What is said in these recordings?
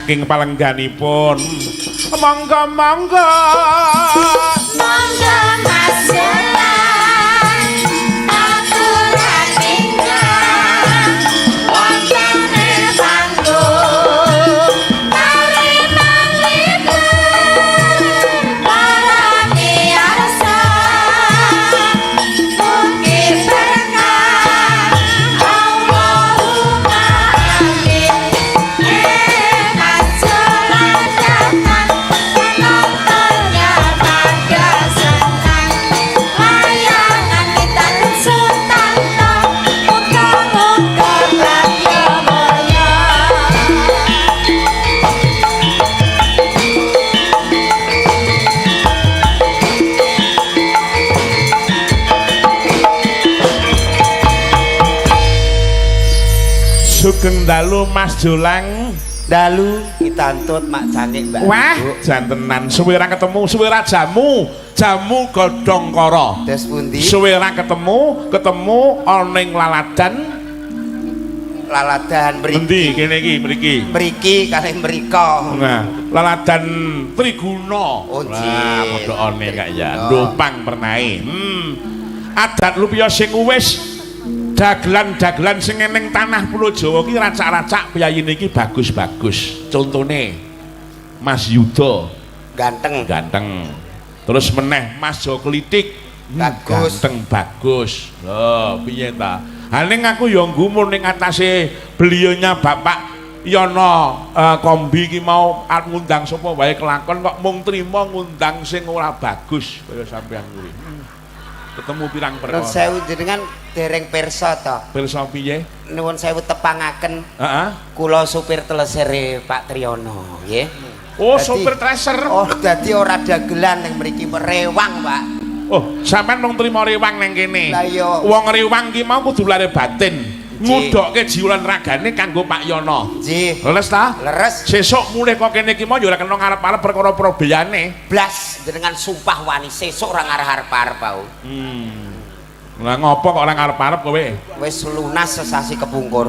Saking palengganipun. Monggo monggo. Monggo Mas Jolang aturan ingkang wonten ing panggung tari manglipur para miyarsa mugi berkah Allahumma amin. Mas Jolang datang, penontonnya pada senang, wayangan kita Sutanto, muga-muga bagya mulya. Sugeng dalu, Mas Jolang. Dalu kitantut mak cangik Mbak. Wah, Ibu. jantenan suwe ora ketemu, suwe ora jamu, jamu godhong kara. Des pundi? Suwe ora ketemu, ketemu ana ing laladan. Laladan mriki. Endi kene iki mriki? Mriki kalih mriko. Nah, laladan Triguna. Oh, Wah, nggih. padha one kak ya. Triguna. Ndopang pernae. Adat lupia sing wis dagelan-dagelan sing ning tanah Pulau Jawa ki racak-racak piyayine iki bagus-bagus. Contone Mas Yuda Ganteng. Ganteng. Terus meneh Mas Jo Klitik. Bagus. Ganteng bagus. Lho, piye ta? Ha ning aku ya nggumun ning atase beliaunya Bapak Yono Kombi ki mau arep ngundang sapa wae kelakon kok mung trima ngundang sing ora bagus kaya sampean kuwi. Ketemu pirang Nuwun perkara. sewu, jenengan dereng pirsa to? Pirsa piye? Nuwun sewu, tepangaken. Heeh. Kula supir telesere Pak Triyono, nggih. Oh, supir tracer. Oh, dadi ora dagelan ning mriki, rewang, Pak. Oh, sampean mung trima rewang nang kene. Lah iya. Wong rewang ki mau kudu lare batin. Ngudokke jiwa lan ragane kanggo Pak Yono. Nggih. Leres ta? Leres. Sesuk mulih kok kene iki mau ya ora kena ngarep-arep perkara probeyane. Blas jenengan sumpah wani sesuk ora ngarep-arep aku. Lah ngopo kok ora ngarep-arep kowe? Wis lunas sesasi kepungkur.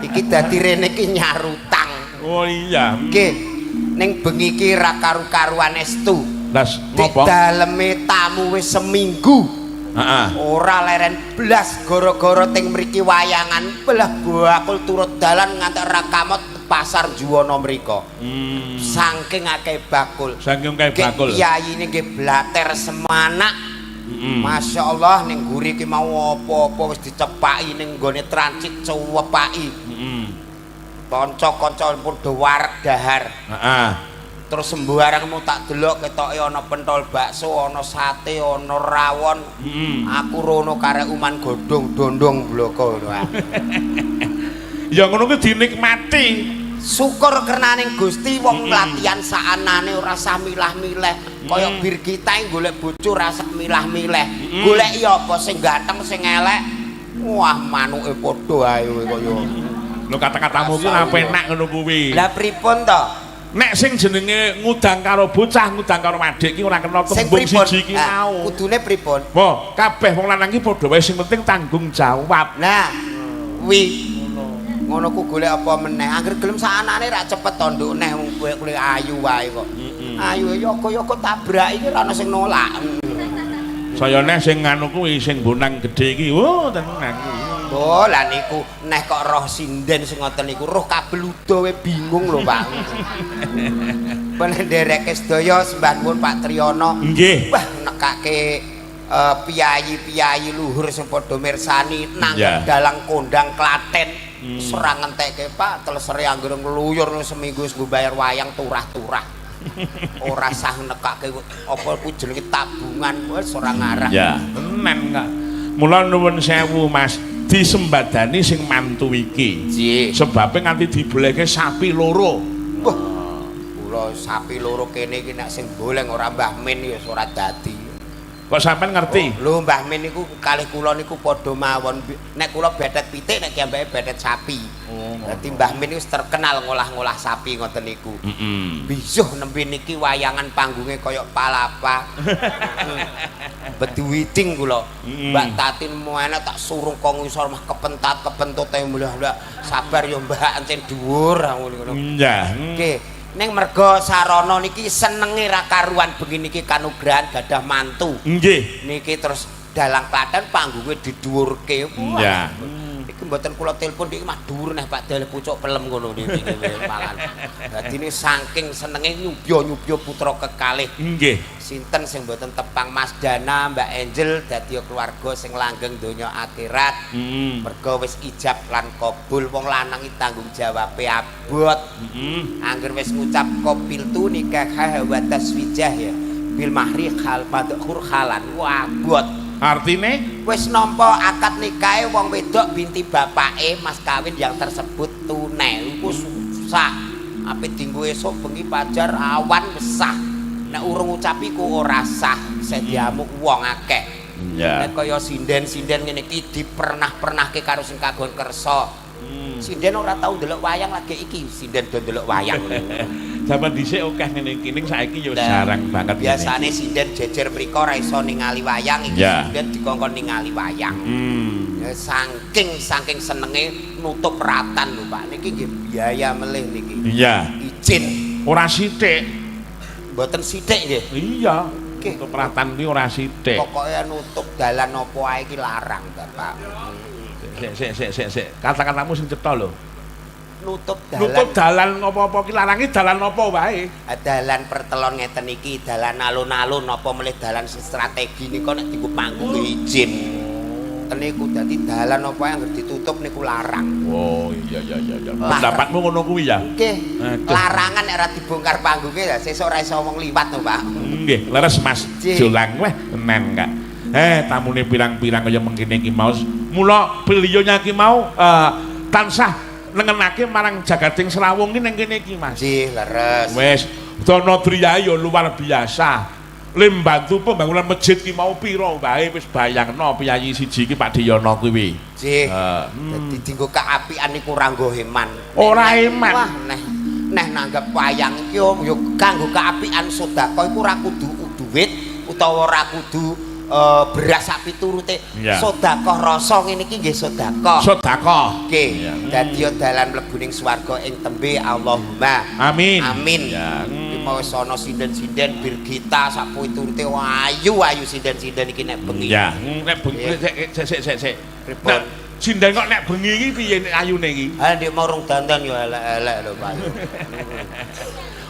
Iki dadi rene iki nyarutang. Oh iya. Nggih. Ning bengi iki ra karu-karuan estu. Lah Di ngopo? daleme tamu wis seminggu. Heeh. Ora leren blas gara-gara teng mriki wayangan belah bakul turut dalan nganti ra kamot pasar Juwana mriko. Saking akeh bakul. Saking kae bakul. Piyayine nggih blater semanak. Masya Allah, ning guri ki mau apa-apa wis dicepaki, ning nggone transit cuwepaki. Kanca-kanca pun do wareg dahar. Heeh. Terus sembarang mau tak delok ketoke ana pentol bakso, ana sate, ana rawon. Aku rono karek uman godhong dondong bloko ngono ah. Ya ngono kuwi dinikmati. Syukur kernaning Gusti, wong latihan saanane ora sah milah-milih. Kaya Birgita golek bojo ora sah milah-milih. Goleki apa sing ganteng sing elek. Wah, manuke padha ae kowe kaya. Lho, kata-katamu ki ora penak ngono kuwi. Lah pripun to? Nek sing jenenge ngudang karo bocah, ngudang karo adik ki ora kena Sing tembung pripun? siji ki Ah, mau. Kudune pripun? Wah, kabeh wong lanang ki padha wae, sing penting tanggung jawab. Nah, wi ngono ku golek apa meneh? Angger gelem saanane ra cepet to, nduk, neh wong kowe kuwi ayu wae kok. Ayu yoga-yoga tabrak iki ora ana sing nolak. Saya neh sing nganu kuwi sing bonang gedhe iki. Oh, tenan kuwi. Oh, lah niku neh kok roh sinden sing ngoten niku, roh kabel udo we bingung lho, Pak. Pendereke sedaya sembah nuwun Pak Triyono. Nggih. Wah, nekake piyayi-piyayi luhur sing padha mirsani nang dalang kondang Klaten. Serang ngentekke, Pak, telesere anggere ngluyur seminggu wis nggo bayar wayang turah-turah. Ora sah nekake apa kuwi jenenge tabungan wis ora ngarah. Ya, tenan kok. Mula nuwun sewu, Mas, disembadani sing mantu iki. Nggih. Sebabe nganti dibolehke sapi loro. Wah, kula sapi loro kene iki nek sing boleng ora Mbah Min ya ora dadi. Kok sampean ngerti? Lho, Mbah Min niku kalih kula niku padha mawon. Nek kula betet pitik, nek kiyambake betet sapi. Oh, Dadi Mbah Min niku terkenal ngolah-ngolah sapi ngoten niku. Bisuh nembe niki wayangan panggunge kaya palapa. Beduwiting kula. Mbak Tatin enak tak surung kok ngisor mah kepentat kepentut ae mulih. Sabar ya Mbak, encen dhuwur ngono. Iya. Nggih. Ning merga sarana niki senenge ra karuan bengi niki kanugrahan gadah mantu. Nggih. Niki terus dalang Klaten panggunge didhuwurke. Wah. Iya. Iki mboten kula telepon iki mah dhuwur neh Pak Dalih pucuk pelem ngono niki malan. Dadi ini saking senenge nyubya-nyubya putra kekalih. Nggih. Sinten sing mboten tepang Mas Dana, Mbak Angel dadi keluarga sing langgeng donya akhirat. Merga wis ijab lan kabul, wong lanang iki tanggung jawabe abot. Angger wis ngucap qabiltu nikah wa taswijah ya bil mahri khal madhur khalan, wah abot. Artine wis nampa akad nikahe wong wedok binti bapake mas kawin yang tersebut tunai iku sah. Ape dinggo esuk bengi pajar awan wis sah. Nek urung ngucap iku ora sah, isih diamuk wong akeh. Iya. Nek kaya sinden-sinden ngene iki dipernah-pernahke karo sing kagon kersa. Sinden ora tau ndelok wayang lagi iki, sinden do ndelok wayang. Zaman dhisik akeh ngene iki, ning saiki ya Lah, jarang banget ngene iki. Biasane sinden jejer mriko ora iso ningali wayang, iki sinden dikongkon ningali wayang. Ya, saking saking senenge nutup ratan lho Pak. Niki nggih biaya melih niki. Iya. Izin Ora sithik. mboten sithik nggih. Iya. Nggih. Nutup ratan kuwi ora sithik. Pokoke nutup dalan apa ae iki larang, Bapak. Sik sik sik sik sik. Kata-katamu sing cetha lho. Nutup dalan. Nutup dalan apa-apa ki larangi dalan apa wae. Dalan pertelon ngeten iki, dalan alun-alun apa melih dalan strategi nika nek dienggo panggung izin. Niku dadi dalan apa yang ditutup niku larang. Oh iya iya iya iya. Pendapatmu ngono kuwi ya? Nggih. Aduh. Larangan nek ora dibongkar panggunge ya sesuk ora iso wong liwat to, Pak. Nggih, leres Mas. Nggih. Jolang weh nen kak. Tamune pirang-pirang kaya mengkene iki mau. Mula beliaunya ki mau tansah nengenake marang jagating Srawung ki ning kene iki Mas. Nggih, leres. Wes, dana driyae ya luar biasa. Le mbantu pembangunan masjid ki mau pira wae wis bayangno piyayi siji ki Pak Diyono kuwi. Nggih. Dadi dienggo kaapian niku ora nggo heman. Ora heman. Wah, neh neh nanggep wayang iki yo kanggo kaapian sedekah iku ora kudu duit utawa ora kudu beras sak piturute. Sedekah rasa ngene iki nggih sedekah. Sedekah. Nggih. Iya. Dadi dalan mlebu ning swarga ing tembe Allahumma. Amin. Amin. Ya. Iki mau wis ana sinden-sinden Birgita sak piturute ayu-ayu sinden-sinden iki nek bengi. Ya, nek bengi sik sik sik sik. Pripun? Nek sinden kok nek bengi iki piye nek ayune iki? Ha ndek mau rung dandan ya elek-elek lho Pak.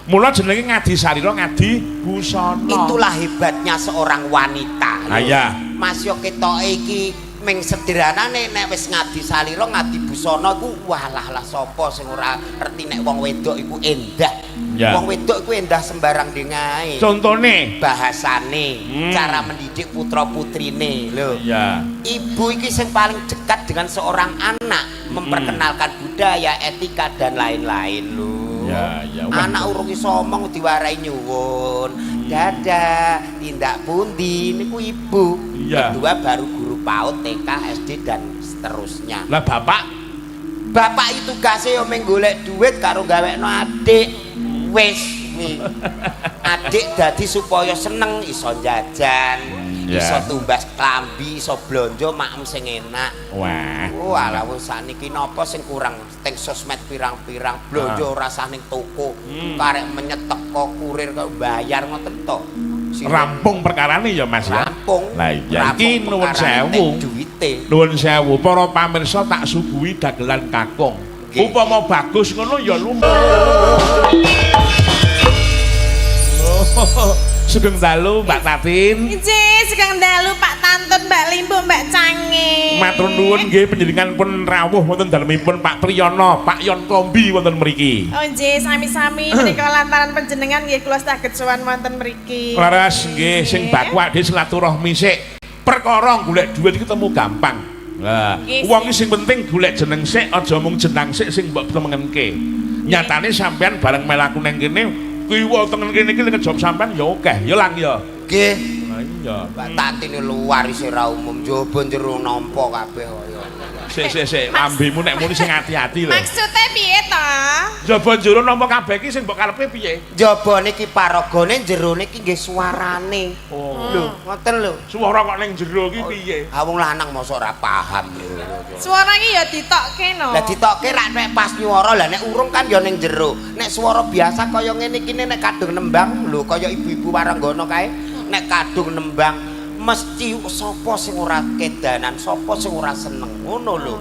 Mula jenenge ngadi sarira ngadi busana. Itulah hebatnya seorang wanita. Ah, iya. Mas yo ketoke iki ming sederhanane nek wis ngadi salira ngadi busana iku walah lah sapa sing ora ngerti nek wong wedok iku endah. Ya. Wong wedok iku endah sembarang dengae. Contone Bahasane, cara mendidik putra-putrine lho. Iya. Ibu iki sing paling dekat dengan seorang anak, memperkenalkan budaya, etika dan lain-lain lho. Ya, ya. Wah. Anak urung iso omong diwarai nyuwun. Dadah, tindak pundi niku ibu. Iya. Kedua baru guru PAUD, TK, SD dan seterusnya. Lah bapak Bapak itu tugasnya yo mung golek duit karo gawekno adik. Wis kuwi. Adik dadi supaya seneng iso jajan, iso tumbas klambi, iso blonjo maem sing enak. Wah. Wah, lah wis sakniki napa sing kurang teng sosmed pirang-pirang blonjo ora sah ning toko. Karek menyet teko kurir kok bayar ngoten to. Rampung perkarane ya Mas ya. Rampung. Lah iya iki nuwun perkarane sewu. Duwite. Nuwun sewu para pamirsa tak suguhi dagelan kakung. Nggih. Upama bagus ngono ya lumrah. Oh, sugeng dalu Mbak Tatin. Injih, sugeng dalu Pak Tantun, Mbak Limbu, Mbak Cange. Matur nuwun nggih panjenengan pun rawuh wonten dalemipun Pak Triyono, Pak Yon Kombi wonten mriki. Oh nggih, sami-sami menika lantaran panjenengan nggih kula saged sowan wonten mriki. Leres nggih sing baku ade silaturahmi sik. Perkara golek dhuwit iki temu gampang. Lah, wong iki sing penting golek jeneng sik, aja mung jenang sik sing mbok temengenke. Nyatane sampean bareng melaku nang kene, kiwa tengen kene iki ngejob sampean ya akeh, ya Lang ya. Nggih. Lah iya. Ya. Mbak Tatin luar isih ra umum, njaba jero nampa kabeh kaya. Sik sik sik, lambemu nek muni sing ati-ati lho. Maksude piye to? Jaba jero nampa kabeh iki sing mbok karepe piye? Jabane iki paragane, jerone iki nggih suarane. Oh. Lho, ngoten lho. Suara kok ning jero iki piye? Ah wong lanang mosok ora paham lho. Suara iki ya ditokke no. Lah ditokke rak nek pas nyuara, lah nek urung kan ya ning jero. Nek suara biasa kaya ngene iki nek kadung nembang lho kaya ibu-ibu waranggono kae nek kadung nembang mesti sapa sing ora kedanan, sapa sing ora seneng ngono lho.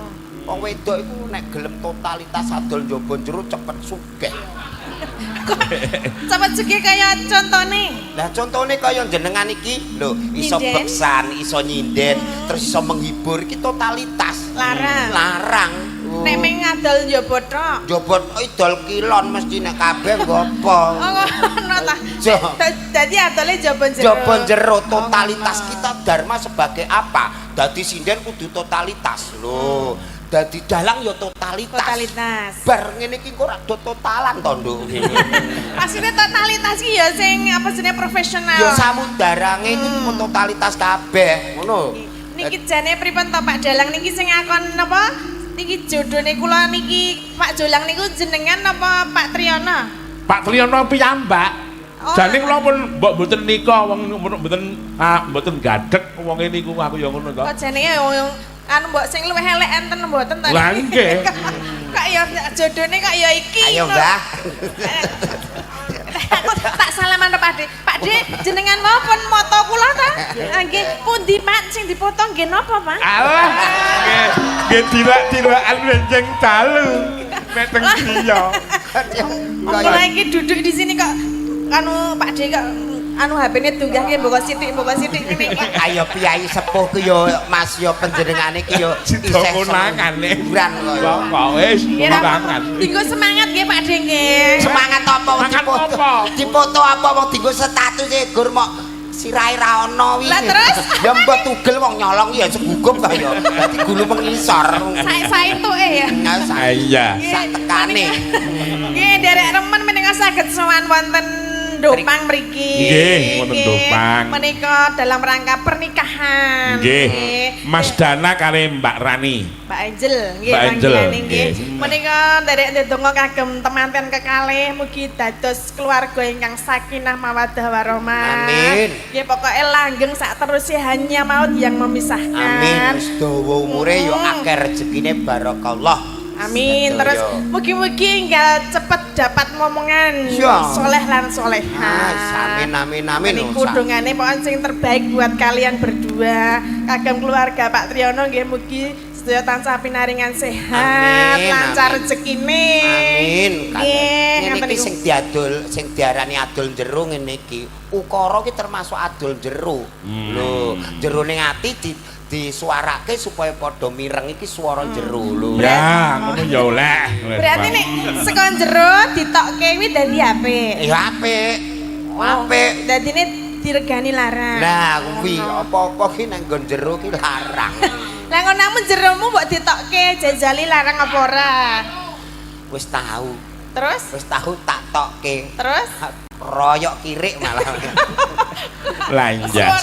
Wong wedok iku nek gelem totalitas adol njaba jero cepet sugih. Cepet sugih kaya contone. Lah contone kaya jenengan iki lho, iso beksan, iso nyinden, terus iso menghibur iki totalitas. Larang. Larang. Nek mung ngadol njaba tok. Njaba idol kilon mesti nek kabeh nggo apa. Oh ngono ta. Dadi adole njaba jero. Njaba jero totalitas kita dharma sebagai apa? Dadi sinden kudu totalitas lho. Dadi dalang ya totalitas. Totalitas. Bar ngene iki engko ora do totalan to, Nduk. Maksudnya totalitas iki ya sing apa jenenge profesional. Ya samudarange iki totalitas kabeh, ngono. Niki jane pripun to Pak Dalang niki sing akon napa? Niki jodone kula niki Pak Jolang niku jenengan napa Pak Triyono? Pak Triyono piyambak. Oh. Jane kula pun mbok mboten nika wong mboten mboten gadhek wong niku aku ya ngono to. Kok jenenge wong anu mbok sing luwih elek enten mboten ta? Lah nggih. Kok ya jodone kok ya iki. Ayo, Mbah. Aku tak salaman to Pak De. Pak De, jenengan wau pun moto kula ta? Nggih, pundi Pak sing dipoto nggih napa, Pak? Alah, nggih nggih dilak-dilakan benjing dalu. Nek teng griya. Kula iki duduk di sini kok anu Pak De kok anu HP-ne tunggahke mboko sithik ngene iki. Ayo piyai sepuh ku yo Mas yo panjenengane ki yo Sida isih konangane. hiburan kok. Kok wis konangan. Dinggo semangat nggih Pak De nggih. Semangat apa wong Semangat dipoto? apa? Dipoto apa wong dinggo status e gur mok sirahe ra ono wi. Lah terus? Ya mbok tugel wong nyolong ya segugup ta ya. Dadi gulu mengisor. Sae-saentuke ya. Nah, sak Iya. sak tekane. Nggih, nderek remen menika saged sowan wonten Dopang mriki. Nggih, wonten Dopang. Menika dalam rangka pernikahan. Nggih. Mas Dana kali Mbak Rani. Mbak Angel nggih Mbak Angel, panggilane nggih. nggih. Menika nderek ndedonga kagem temanten kekalih mugi dados keluarga ingkang sakinah mawaddah warahmah. Amin. Nggih pokoke langgeng sak teruse hanya maut yang memisahkan. Amin. Wis dawa umure yo akeh rezekine barakallah. Amin. Terus mugi-mugi enggal cepet dapat momongan soleh lan solehah. Amin amin amin. Niku dongane pokoke sing terbaik buat kalian berdua. Kagem keluarga Pak Triyono nggih mugi sedaya tansah pinaringan sehat, Amin, lancar amin. rezekine. Amin. Nggih, Ngene iki sing diadol, sing diarani adol jero ngene iki. Ukara ki termasuk adol jero. Lho, jero ning ati disuarake supaya padha mireng iki swara jero lho. Ya, ngono ya oleh. Berarti nek saka jero ditokke kuwi dadi apik. Ya apik. Apik. Dadine diregani larang. Nah, kuwi apa-apa ki nang nggon jero ki larang. Lah ngono namun jeromu mbok ditokke jajali larang apa ora? Wis tahu. Terus? Wis tahu tak tokke. Terus? Royok kirik malah. Lah iya.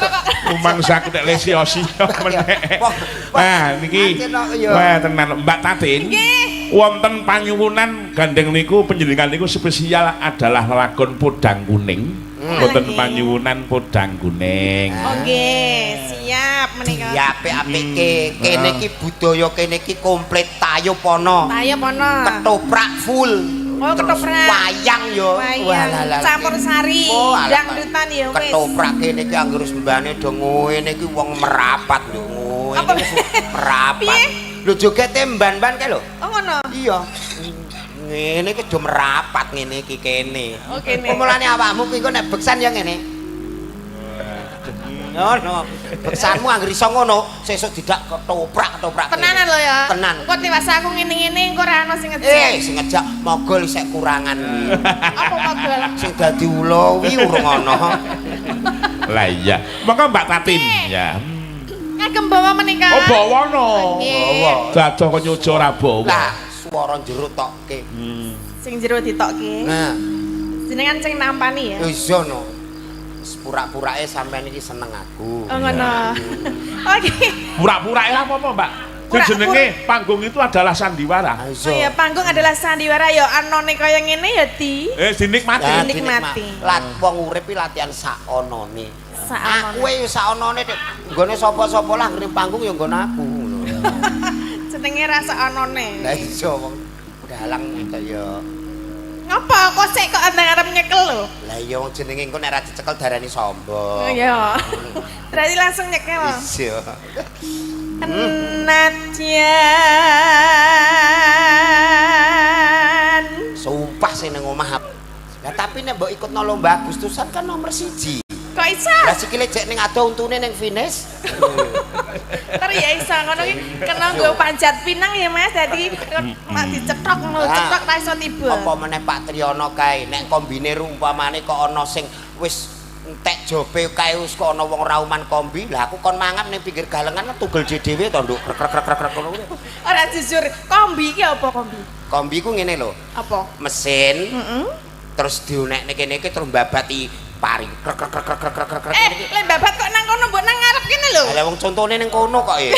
Rumangsa aku nek lesio-sio meneh. Nah niki wah tenan Mbak Tatin. Nggih. Wonten panyuwunan gandeng niku panjenengan niku spesial adalah lakon Podang Kuning. Wonten panyuwunan Podang Kuning. Oh nggih, siap menika. Ya apik-apike kene iki budaya kene iki komplit tayub ana. Tayub ana. Ketoprak full. Oh, ketoprak. Wayang yo. Wayang. Campur sari, dangdutan ya wis. Ketoprak kene iki anggere sembane do ngene iki wong merapat lho ngene iki merapat. Lho jogete mban-mban kae lho. Oh ngono. Iya. Ngene iki do merapat ngene iki kene. Oh kene. Mulane awakmu kuwi nek beksan ya ngene. Ngono. Beksanmu anggere iso ngono, sesuk didak ketoprak-ketoprak. Tenanan lho ya. Tenan. Engko tiwas aku ngene-ngene engko ora ono sing ngejak. Sing ngejak mogol isih kurangan kuwi. Apa mogol? Sing dadi ula kuwi urung ana. Lah iya. Monggo Mbak Tatin ya. Kagem bawa menika. Oh bawa no. Bawa. Dadoh kok nyuca ora bawa. Lah, swara jero tokke. Sing jero ditokke. Nah. Jenengan sing nampani ya. Iso no. Pura-purake sampean iki seneng aku. Oh ngono. Oke. Pura-pura ya apa-apa, Mbak? Pura-pura. Jenenge panggung itu adalah sandiwara. Ah, Oh iya, panggung adalah sandiwara ya anone kaya ngene ya di. Eh, dinikmati. Lah, Dinikmati. Lat wong urip iki latihan sakonone. Sakonone. Aku e sakonone nek nggone sapa-sapa lah ngrip panggung ya nggon aku ngono. Jenenge rasa anone. Lah iya wong dalang itu ya. Ngapa kok sik kok andang arep nyekel lho? Lah iya wong jenenge engko nek ra dicekel darani sombong. Oh iya. Berarti langsung nyekel. Iya. Nadyan. Sumpah sing nang omah. Lah tapi nek mbok ikutno lomba Agustusan kan nomor 1. Kok iso? Lah sikile jek ning adoh untune ning finish. Ter ya iso ngono ki kena nggo panjat pinang ya Mas. Dadi mak dicetok ngono, cetok ta iso tiba. Apa meneh Pak Triyono kae nek kombine umpamane kok ana sing wis entek jobe kae wis kok ana wong rauman kombi, lah aku kon mangap ning pinggir galengan tugel dhewe to nduk krek krek krek krek ngono kuwi. Ora jujur, kombi ki apa kombi? Kombi ku ngene lho, Apa? mesin Heeh. terus diunekne kene iki terus mbabati pari krek krek krek krek krek krek krek. Le babat kok nang kono mbok nang ngarep kene lho. Lah wong contone ning kono kok e.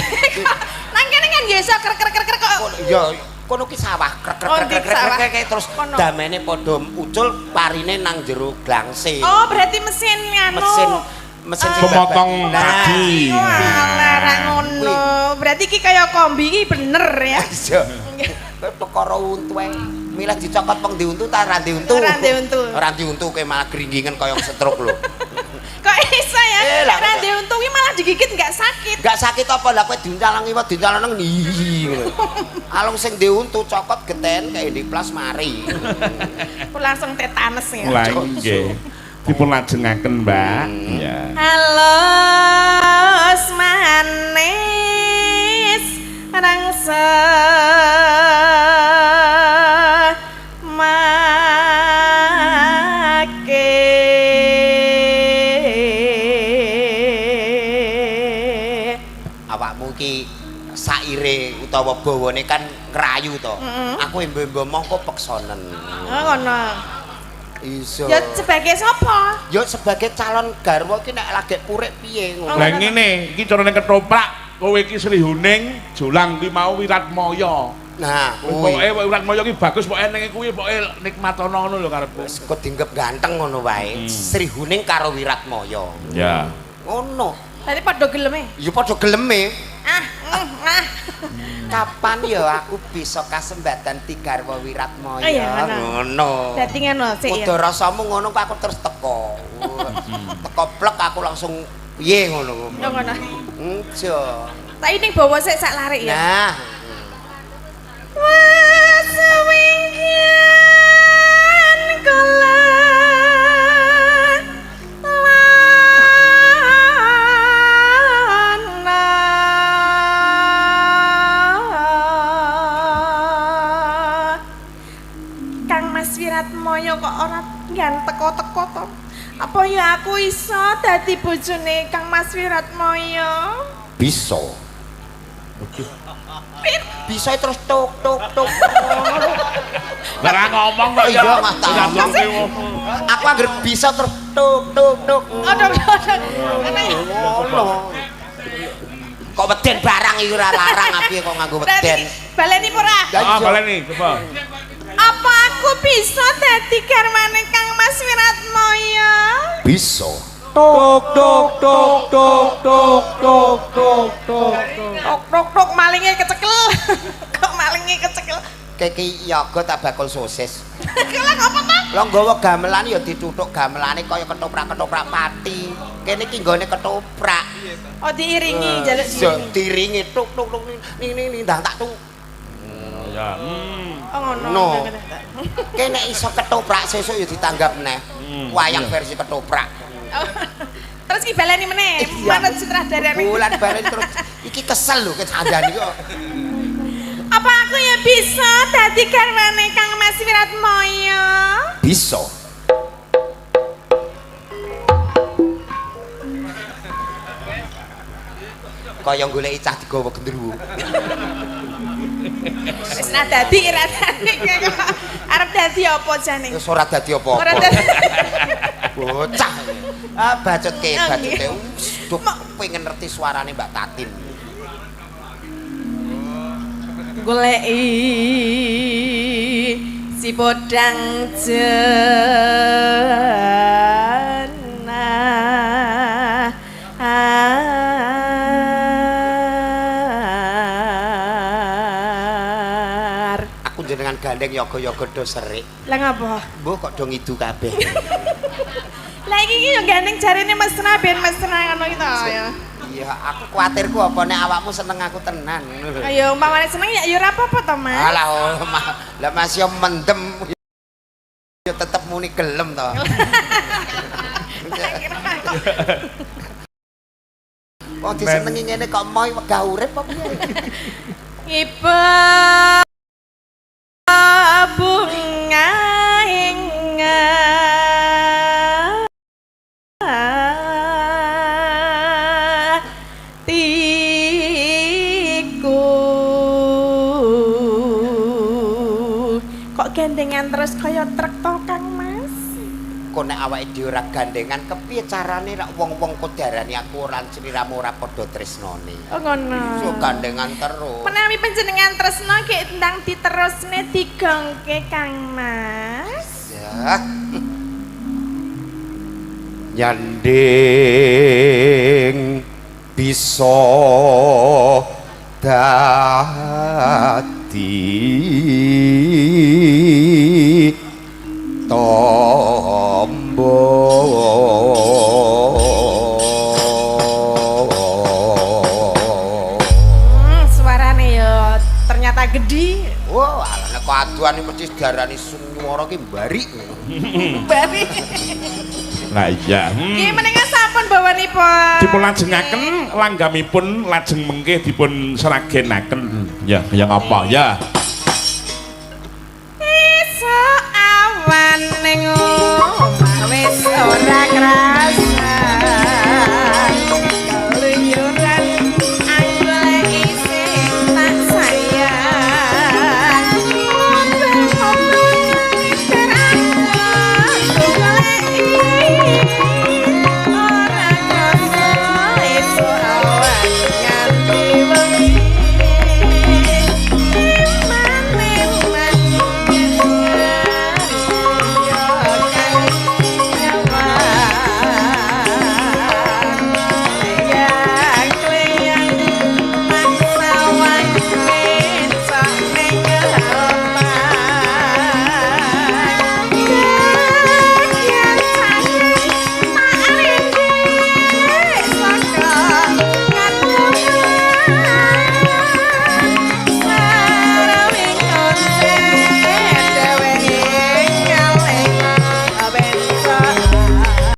Nang kene kan ya iso krek krek krek krek kok. Ya kono ki sawah krek krek Oh, krek di krek sawah. krek krek terus Kono. damene padha ucul parine nang jero glangse. Oh, berarti mesin nganu. Mesin mesin sing Pemotong babat. Nah, padi. Walah, ra ngono. Berarti ki kaya kombi ki bener ya. Iya. Kowe perkara untu ae. Milih dicokot wong diuntu ta ora diuntu? Ora diuntu. Ora diuntu kowe malah gringgingen kaya stroke lho. Kok iso ya? Lah, Ra diuntu ki malah digigit enggak sakit. Enggak sakit apa lah kowe diuncalang iwak diuncalang nang ndi ngono. Alung sing diuntu cokot geten kayak di plas mari. Aku langsung tetanus ya. Lah nggih. Dipun lajengaken, Mbak. Iya. Halus manis rangsa make. Awakmu ki saire utawa bawane kan ngrayu to. Aku embo-embo moh kok peksonen. Oh ngono. Iso. Ya sebagai sapa? Ya sebagai calon garwa ki nek lagi purik piye ngono. Lah ngene, iki carane ketoprak, kowe iki Sri Huning, Jolang ki mau Wiratmaya. Nah, kuwi. Pokoke Wiratmaya ki bagus, pokoke ning kuwi pokoke nikmatono ngono lho karepku. Wis engko dinggep ganteng ngono wae. Sri Huning karo Wiratmaya. Ya. Ngono. Tadi padha geleme. Ya padha geleme. Ah, ah. Kapan ya aku bisa kasembatan digarwa Wiratmaya? Oh iya, ngono. Ngono. Dadi ngono sik ya. Kudu rasamu ngono kok aku terus teko. Teko plek aku langsung piye ngono. Yo ngono. Enjo. Tak ini bawa sik sak larik ya. Nah, Wasawingkian kala lana. Kang Mas Wiratmaya kok ora nggan teko-teko to? Apa ya aku iso dadi bojone Kang Mas Wiratmaya? bisa. Bisa terus tok tok tok. Lah ra ngomong kok Iya, Mas, tak Ora ngomong. Aku anggere bisa terus tok tok tok. Aduh, aduh. Ngono. Kok weden barang iki ora larang api kok nganggo weden. Berarti baleni apa ora? Lah Ah, iya. baleni coba. Apa aku bisa dadi garwane Kang Mas Wiratmaya? Bisa. Tok tok tok tok tok tok tok tok. Tok tok tok malinge kecekel. Kok malinge kecekel? Keki yoga tak bakul sosis. Kelak apa ta? Lah nggawa gamelan ya dituthuk gamelane kaya ketoprak-ketoprak pati. Kene iki nggone ketoprak. Oh diiringi, jaluk Iya, diiringi. diiringi tuk tuk tuk ning ning ning ndang tak tuk. Ya. Oh ngono. No. Kene iso ketoprak sesuk ya ditanggap neh. Wayang versi ketoprak. Oh. Terus ki baleni meneh, Iya. manut sutradarane. Bulan balen terus iki kesel lho kecandani kok. Apa aku ya bisa dadi garwane Kang Mas Wiratmaya? Bisa. Kaya goleki cah digawa gendruwo. Wis ra dadi, ra dadi. Arep dadi apa jane? Wis ora dadi apa-apa. Ora dadi. Bocah. Ah, bacutke, Oh, bacutke. nggih. Duh, pengen ngerti suarane Mbak Tatin. Goleki si podang jenah Aku jenengan gandeng yoga-yoga do serik. Lah ngapa? Mbah kok do ngidu kabeh. Lah iki iki yo gandeng jarine mesra ben mesra ngono ki to ya. Iya, aku kuatirku apa nek awakmu seneng aku tenan ngono lho. Ayo umpamane seneng ya ya ora apa-apa to, Mas. Alah, oh, lah Mas yo mendem yo tetep muni gelem to. Wong disenengi ngene kok moy wegah urip apa piye? Ibu bunga ing atiku. Kok gandengan terus kaya truk to, Kang Mas? Kok nek awake dhewe ora gandengan kepiye carane nek wong-wong kok diarani aku ora sliramu ora padha tresnane. Oh ngono. So gandengan terus. Menawi panjenengan tresno ki ndang diterusne digongke Kang Mas. Ya. Nyanding bisa dadi tombo. Suarane yo ternyata gede. Wah, alah nek aduan mesti diarani swara ki mbarik. Bari. Lah iya. Nggih menika sampun bawanipun. Dipun lajengaken langgamipun lajeng mengke dipun sragenaken. Ya, ya apa ya? Esuk awan ning